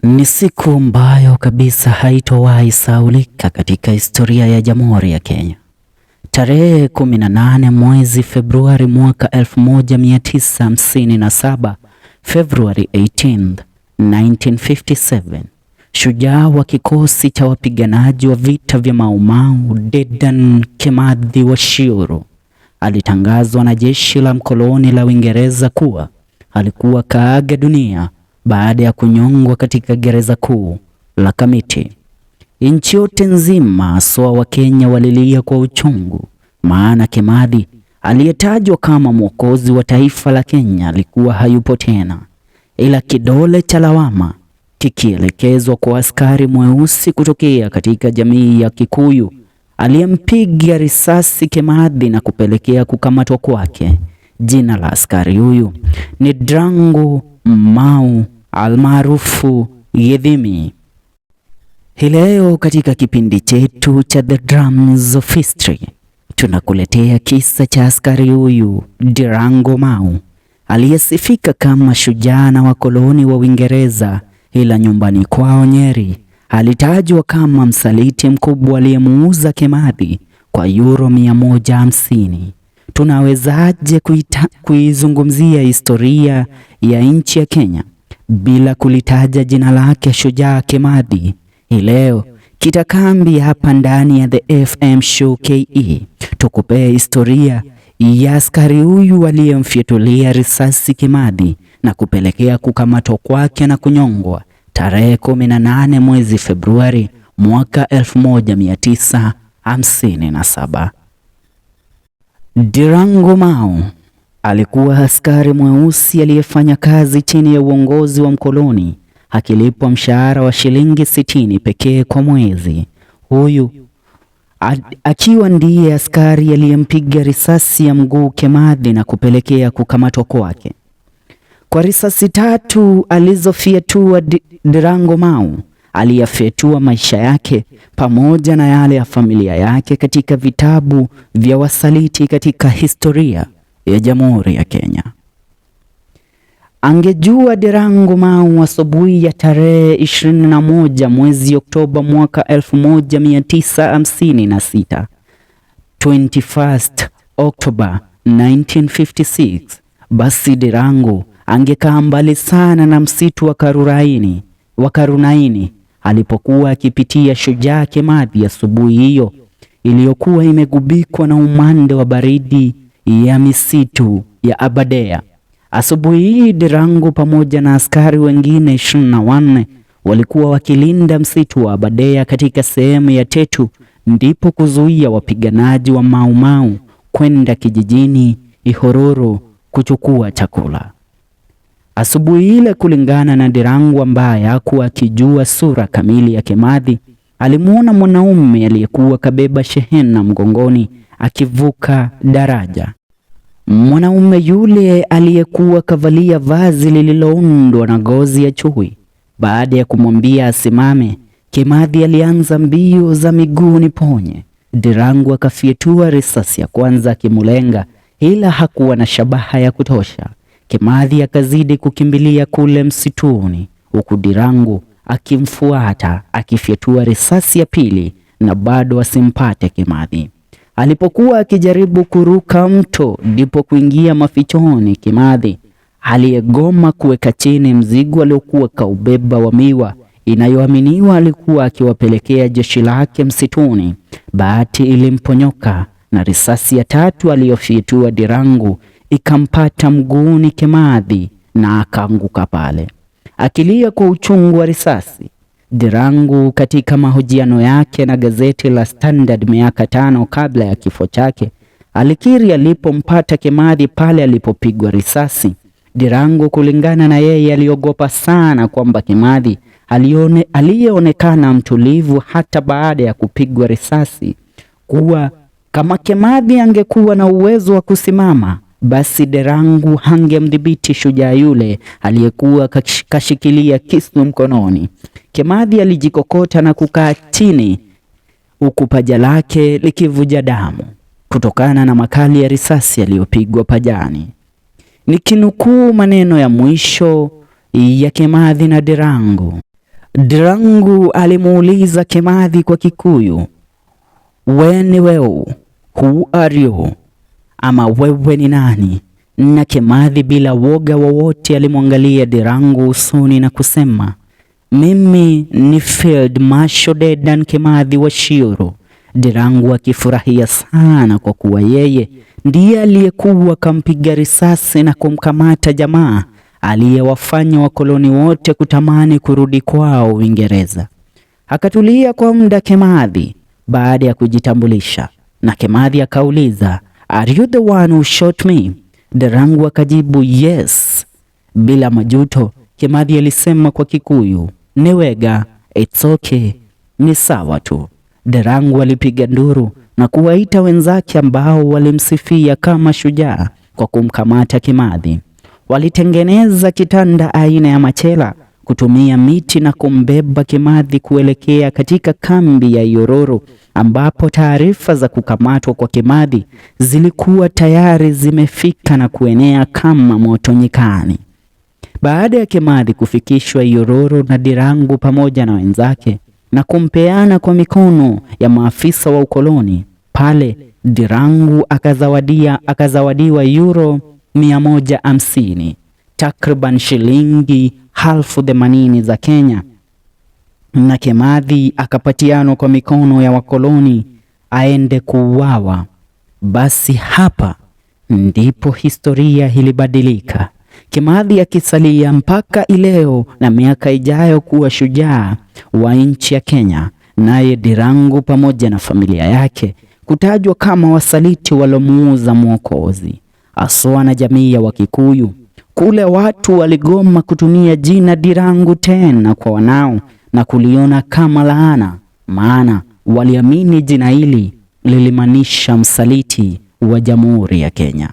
Ni siku ambayo kabisa haitowahi sahaulika katika historia ya Jamhuri ya Kenya. Tarehe 18 mwezi Februari mwaka 1957, February 18, 1957, shujaa wa kikosi cha wapiganaji wa vita vya Mau Mau Dedan Kimathi Waciuru alitangazwa na jeshi la mkoloni la Uingereza kuwa alikuwa kaaga dunia baada ya kunyongwa katika gereza kuu la Kamiti. Nchi yote nzima haswa Wakenya walilia kwa uchungu, maana Kimathi aliyetajwa kama mwokozi wa taifa la Kenya alikuwa hayupo tena, ila kidole cha lawama kikielekezwa kwa askari mweusi kutokea katika jamii ya Kikuyu aliyempiga risasi Kimathi na kupelekea kukamatwa kwake. Jina la askari huyu ni Ndirangu Mau almaarufu Githimi. Hii leo katika kipindi chetu cha The Drums of History tunakuletea kisa cha askari huyu Ndirangu Mau aliyesifika kama shujaa na wakoloni wa Uingereza, ila nyumbani kwao Nyeri alitajwa kama msaliti mkubwa aliyemuuza Kimathi kwa euro 150. Tunawezaje kuizungumzia historia ya nchi ya Kenya bila kulitaja jina lake shujaa Kimathi? Hii leo kitakambi hapa ndani ya The FM Show KE tukupee historia ya askari huyu aliyemfyatulia risasi Kimathi na kupelekea kukamatwa kwake na kunyongwa tarehe 18 mwezi Februari mwaka 1957. Ndirangu Mau alikuwa askari mweusi aliyefanya kazi chini ya uongozi wa mkoloni akilipwa mshahara wa shilingi 60 pekee kwa mwezi. Huyu akiwa ndiye askari aliyempiga risasi ya mguu Kimathi na kupelekea kukamatwa kwake. Kwa risasi tatu alizofyatua Ndirangu Mau, aliyafyatua maisha yake pamoja na yale ya familia yake katika vitabu vya wasaliti katika historia ya Jamhuri ya Kenya. Angejua Ndirangu Mau asubuhi ya tarehe 21 mwezi Oktoba mwaka 1956, 21st October 1956, basi Ndirangu angekaa mbali sana na msitu wa Karunaini alipokuwa akipitia shujaa Kimathi asubuhi hiyo iliyokuwa imegubikwa na umande wa baridi ya misitu ya Aberdare. Asubuhi hii Ndirangu pamoja na askari wengine 24 walikuwa wakilinda msitu wa Aberdare katika sehemu ya Tetu, ndipo kuzuia wapiganaji wa Mau Mau kwenda kijijini Ihururu kuchukua chakula. Asubuhi ile, kulingana na Ndirangu ambaye hakuwa akijua sura kamili ya Kimathi, alimuona mwanaume aliyekuwa kabeba shehena mgongoni akivuka daraja. Mwanaume yule aliyekuwa kavalia vazi lililoundwa na ngozi ya chui. Baada ya kumwambia asimame, Kimathi alianza mbio za miguu niponye. Ndirangu akafyetua risasi ya kwanza akimulenga, ila hakuwa na shabaha ya kutosha. Kimathi akazidi kukimbilia kule msituni, huku Ndirangu akimfuata akifyatua risasi ya pili na bado asimpate Kimathi. Alipokuwa akijaribu kuruka mto ndipo kuingia mafichoni Kimathi aliyegoma kuweka chini mzigo aliokuwa kaubeba wa miwa inayoaminiwa alikuwa akiwapelekea jeshi lake msituni. Bahati ilimponyoka na risasi ya tatu aliyofyatua Ndirangu ikampata mguuni Kimathi na akaanguka pale akilia kwa uchungu wa risasi. Ndirangu katika mahojiano yake na gazeti la Standard miaka 5 kabla ya kifo chake alikiri alipompata Kimathi pale alipopigwa risasi. Ndirangu kulingana na yeye aliogopa sana kwamba Kimathi aliyeonekana mtulivu hata baada ya kupigwa risasi, kuwa kama Kimathi angekuwa na uwezo wa kusimama basi Ndirangu hangemdhibiti shujaa yule aliyekuwa kashikilia kisu mkononi. Kimathi alijikokota na kukaa chini huku paja lake likivuja damu kutokana na makali ya risasi yaliyopigwa pajani. Nikinukuu maneno ya mwisho ya Kimathi na Ndirangu. Ndirangu alimuuliza Kimathi kwa Kikuyu, "We ni wewe, who are you?" Ama wewe ni nani? Na Kimathi bila woga wowote alimwangalia Ndirangu usoni na kusema, "Mimi ni Field Marshal Dedan Kimathi wa Shiuru." Ndirangu akifurahia sana kwa kuwa yeye ndiye aliyekuwa kampiga risasi na kumkamata jamaa aliyewafanya wakoloni wote kutamani kurudi kwao Uingereza. Akatulia kwa muda Kimathi baada ya kujitambulisha, na Kimathi akauliza, "Are you the one who shot me?" Ndirangu akajibu, "Yes." Bila majuto, Kimathi alisema kwa Kikuyu, "Ni wega, it's okay, ni sawa tu." Ndirangu alipiga nduru na kuwaita wenzake ambao walimsifia kama shujaa kwa kumkamata Kimathi. Walitengeneza kitanda aina ya machela kutumia miti na kumbeba Kimathi kuelekea katika kambi ya Yororo ambapo taarifa za kukamatwa kwa Kimathi zilikuwa tayari zimefika na kuenea kama moto nyikani. Baada ya Kimathi kufikishwa Yororo na Ndirangu pamoja na wenzake na kumpeana kwa mikono ya maafisa wa ukoloni pale, Ndirangu akazawadiwa euro 150, takriban shilingi 80,000 za Kenya, na Kimathi akapatianwa kwa mikono ya wakoloni aende kuuawa. Basi hapa ndipo historia ilibadilika. Kimathi akisalia mpaka ileo na miaka ijayo kuwa shujaa wa nchi ya Kenya, naye Ndirangu pamoja na familia yake kutajwa kama wasaliti walomuuza Mwokozi, aswa na jamii ya Wakikuyu. Kule watu waligoma kutumia jina Ndirangu tena kwa wanao na kuliona kama laana, maana waliamini jina hili lilimaanisha msaliti wa Jamhuri ya Kenya.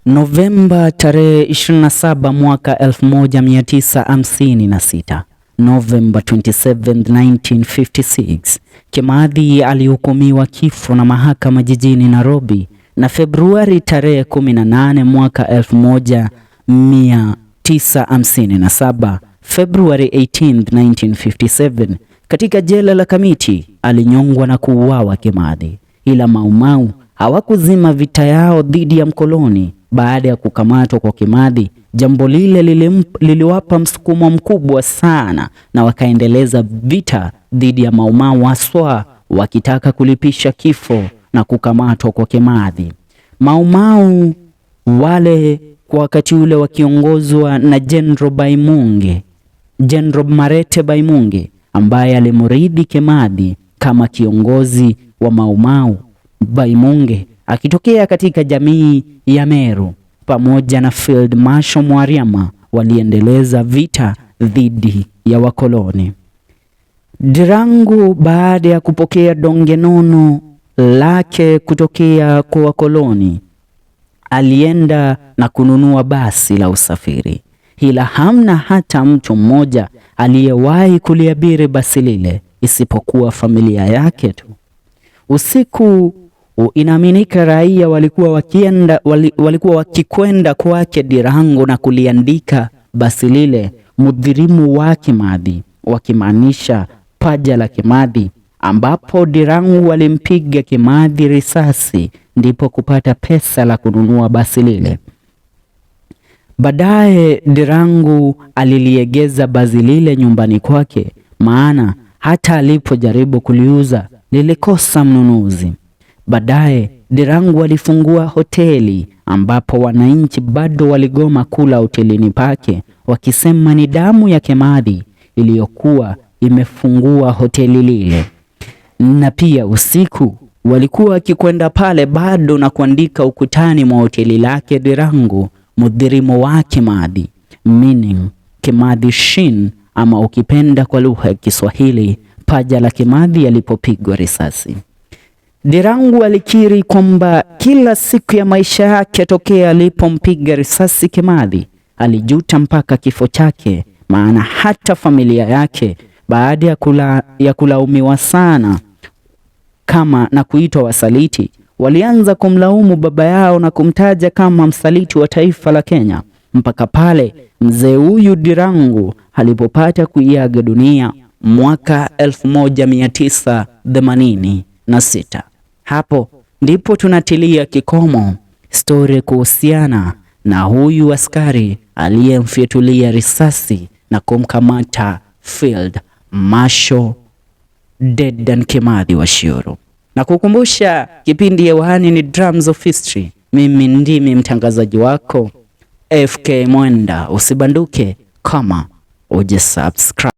Novemba tarehe 27 mwaka 1956, November 27, 1956, Kimathi alihukumiwa kifo na mahakama jijini Nairobi, na Februari tarehe 18 mwaka 1957, February 18, 1957, katika jela la Kamiti alinyongwa na kuuawa Kimathi. Ila Maumau hawakuzima vita yao dhidi ya mkoloni. Baada ya kukamatwa kwa Kimathi, jambo lile liliwapa msukumo mkubwa sana, na wakaendeleza vita dhidi ya Maumau, haswa wakitaka kulipisha kifo na kukamatwa kwa Kimathi. Maumau wale kwa wakati ule wakiongozwa na General Baimunge, General Marete Baimunge ambaye alimrithi Kimathi kama kiongozi wa Maumau. Baimunge akitokea katika jamii ya Meru pamoja na Field Marshal Mwariama waliendeleza vita dhidi ya wakoloni. Ndirangu baada ya kupokea donge nono lake kutokea kwa wakoloni alienda na kununua basi la usafiri, ila hamna hata mtu mmoja aliyewahi kuliabiri basi lile isipokuwa familia yake tu. Usiku inaaminika raia walikuwa wakikwenda kwake Ndirangu na kuliandika basi lile mudhirimu wa Kimathi, wakimaanisha paja la Kimathi, ambapo Ndirangu walimpiga Kimathi risasi ndipo kupata pesa la kununua basi lile. Baadaye Ndirangu aliliegeza basi lile nyumbani kwake, maana hata alipojaribu kuliuza lilikosa mnunuzi. Baadaye Ndirangu alifungua hoteli ambapo wananchi bado waligoma kula hotelini pake, wakisema ni damu ya Kimathi iliyokuwa imefungua hoteli lile. Na pia usiku walikuwa wakikwenda pale bado na kuandika ukutani mwa hoteli lake Ndirangu mudhirimo wa Kimathi, meaning Kimathi shin, ama ukipenda kwa lugha ya Kiswahili paja la Kimathi alipopigwa risasi. Ndirangu alikiri kwamba kila siku ya maisha yake tokea alipompiga risasi Kimathi alijuta mpaka kifo chake, maana hata familia yake baada ya kulaumiwa sana kama na kuitwa wasaliti, walianza kumlaumu baba yao na kumtaja kama msaliti wa taifa la Kenya. Mpaka pale mzee huyu Ndirangu alipopata kuiaga dunia mwaka 1986. Hapo ndipo tunatilia kikomo stori kuhusiana na huyu askari aliyemfyatulia risasi na kumkamata Field Marshal Dedan Kimathi Wachiuru. Na kukumbusha kipindi hewani ni Drums of History. Mimi ndimi mtangazaji wako FK Mwenda. Usibanduke kama hujasubscribe.